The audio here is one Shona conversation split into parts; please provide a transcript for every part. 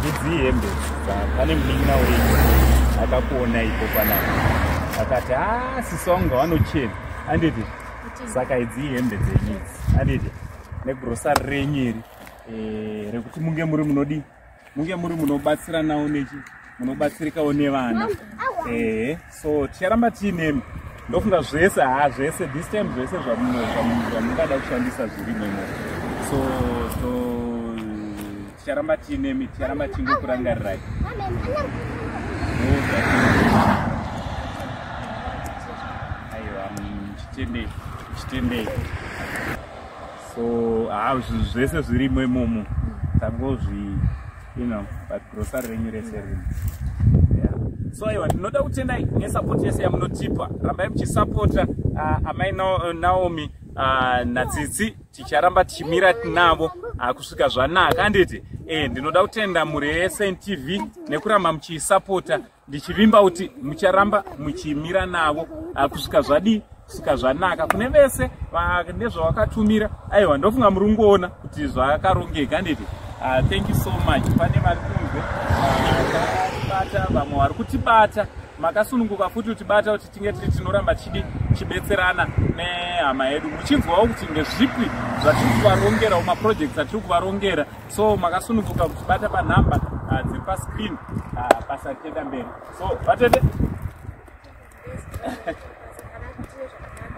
Idzi hembe pane munin'ina wenyu akakuona ipo panapa akati a ah, sisi wangu ngavanochena anditi saka idzi hembe dzenyu idzi anditi negrosari renyu iri eh, rekuti munge muri munodii munge muri munobatsiranawo nechi munobatsirikawo nevana ehe so ticharamba tiinemi ndofunga zvese haa zvese this time zvese zvamungada kushandisa zvirimo imomo so so ticharamba tiinemi ticharamba tichingokurangarirai aiwa chitendei chitendei so haa zvinhu zvese zvirimo imomo tangozvi you know but grocery renyu rese rimo so aiwa ndinoda kutendai nesapoti yese yamunotipa rambai muchisapota uh, amai naomi uh, natsitsi ticharamba tichimira tinavo uh, kusvika zvanaka handiti eh, ndinoda kutenda mhuri yesntv nekuramba muchiisapota ndichivimba kuti mucharamba muchimira navo ah, kusvika zvadii kusvika zvanaka kune vese nezvawakatumira aiwa ndofunga muri kungoona kuti zvakarongeka handiti ah, thank you so much pane vari kunze vakatibata ah, vamwe vari kutibata makasununguka futi kutibata kuti tinge tiri tinoramba chidi chibetserana nehama yedu muchinzwawo kuti ndezvipi zvatiri kuvarongerawo maprojects atiri kuvarongera so makasununguka kutibata panhamba ah, dziri pascreen ah, basa richienda mberi so vatete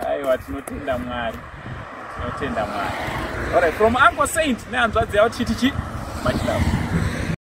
aiwa tinotenda mwari tinotenda mwari alright from uncle saint nehanzvadzi yavo chiti chi machilavo.